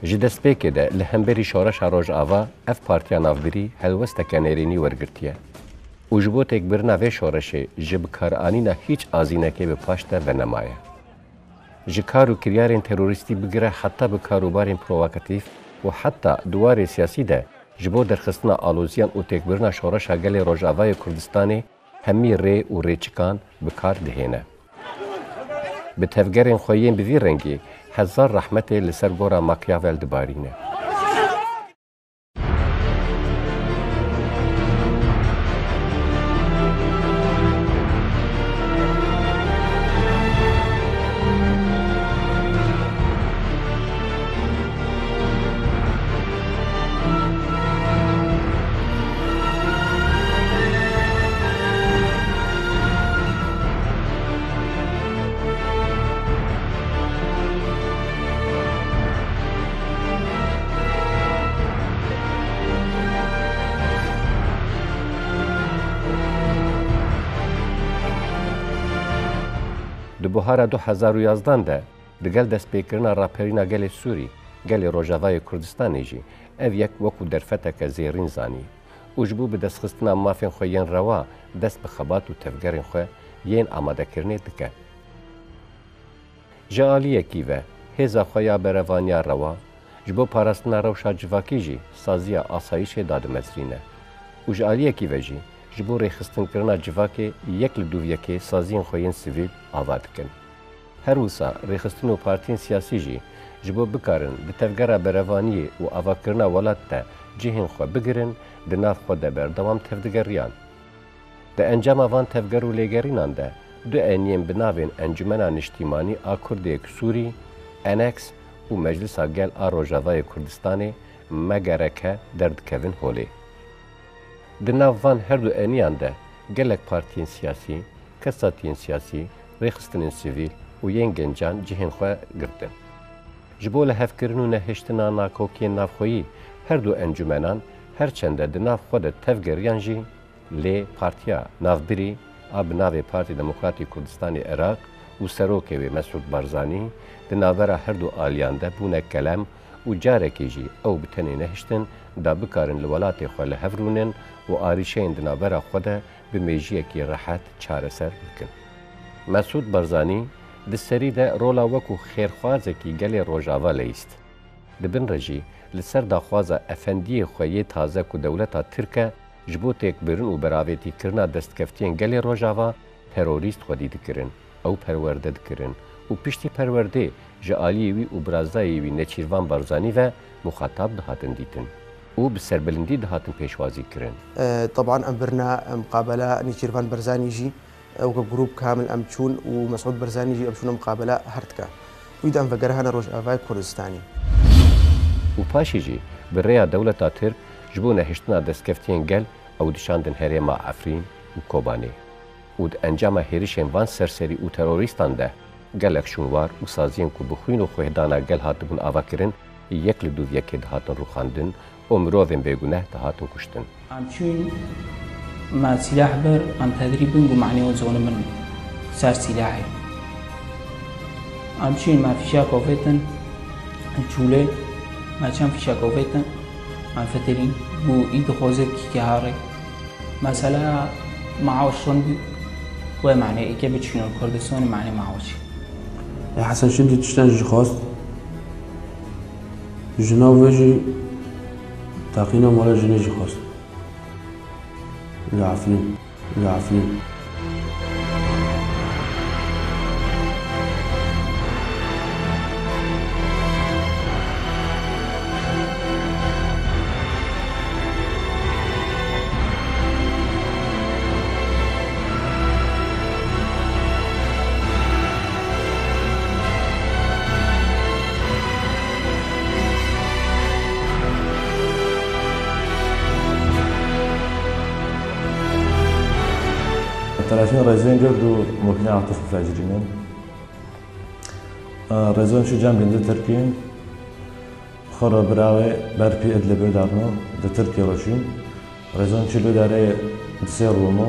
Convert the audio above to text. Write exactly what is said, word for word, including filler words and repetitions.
Ji destpêkê de li hemberî Şoreşa Rojava ev partiya navbirî helwesteke nêrînî wergirtiye û ji bo têkbirina vê şoreşê ji bikaranîna hîç azînekê bi paş de venemaye. Ji kar û kiryarên terorîstî bigire heta bi karûbarên provokatîf û heta di warê siyasî de ji bo derxistina aloziyan û têkbirina şoreşa gelê Rojavayê Kurdistanê hemî rê û rêçikan bi kar dihêne. Bi tevgerên xwe yên bi vî rengî hezar rehmetê li ser gora Machiavel dibarîne. Di buhara du hezar û yazdan de, digel destpêkirina raperîna gelê Sûrî, gelê Rojavayê Kurdistanê jî ev yek wekû derfeteke zêrîn zanî û ji bo bidestxistina mafên xwe yên rewa dest bi xebat û tevgerên xwe yên amadekirinê dike. Ji aliyekî ve hêza xwe ya berevaniya rewa ji bo parastina rewşa civakî jî saziya asayîşê dadimezrîne û ji aliyekî ve jî ji bo rêxistinkirina civakê yek li dûv yekê saziyên xwe yên sivîl ava dikin. Her wisa rêxistin û partiyên siyasî jî ji bo bikarin di tevgera berevaniyê û avakirina welat de cihên xwe bigirin, di nav xwe de berdewam tevdigeriyan. Di encama van tevger û lêgerînan de du eniyên bi navên Encûmena Niştîmanî a Kurdêk Sûrî, ENEKS, û Meclisa Gel a Rojavayê Kurdistanê, MGRK, derdikevin holê. Di nav van her du eniyan de gelek partiyên siyasî, kesatiyên siyasî, rêxistinên sivîl û yên gencan cihên xwe girtin. Ji bo lihevkirin û nehiştina nakokiyên navxweyî her du encûmenan her çende di nav xwe de tevgeriyan jî, lê partiya navbirî a bi navê Partî Demokratî Kurdistanê Iraq û serokê wê Mesûd Barzanî di navbera her du aliyan de bûne kelem û carekê jî ew bi tenê nehiştin da bikarin li welatê xwe li hev rûnin û arîşeyên di navbera xwe de bi mêjiyekî rehet çareser bikin. Mesûd Barzanî di serî de rola wekû xêrxwazekî gelê Rojava leyîst. Di bin re jî li ser daxwaza efendiyê xwe yê taze ku dewleta Tirk e ji bo têkbirin û beravêtîkirina destkeftiyên gelê Rojava terorîst xwedî dikirin, ew perwerde dikirin û piştî perwerdê ji aliyê wî û birazayê wî Nêçîrvan Barzanî ve muxatab dihatin dîtin û bi serbilindî dihatin pêşwazî kirin. Ee, teban em birina, em qabela Nêçîrvan Barzanî jî, ee, weke grûp kamil em çûn û Mesûd Barzanî jî em çûne muqabela her tika. Wî de em vegerihane Rojavayê Kurdistanê. Û paşê jî bi rêya dewleta Tirk ji bo nehiştina destkeftiyên gel ew dişandin herêma Efrîn û Kobanê. Û di encama hêrişên van serserî û terorîstan de gelek şûnwar û saziyên ku bi xwîn û xwêhdana gel hatibûn avakirin, yek li dûv yekê dihatin rûxandin û mirovên bêguneh dihatin kuştin. Em çûn, me sîlah bir, em tedrîb bin ku manê wan zonin bin ser sîlahê. Em çûn, me fîşek avêtin, çûlê, me çend fîşek avêtin, em fitilîn, ku î dixwaze kî ke harê. Mesela maaş rind bû, wê manê êkê biçûne Kurdistanê manê maaş. E, Hesen Şindî tiştan jî xwest. Ji nav vê jî teqîna mala jinê jî xwest. Li Efrîn. Li Efrîn. Telefîn rêzên gird û mokînê Atif Fecrî ne. Rêzon çû cem gundê Tirkî, xwe re bira wê ber pî Idlibê darno, di Tirkiyê re çûn. Rêzon çû li derê di sê rûno,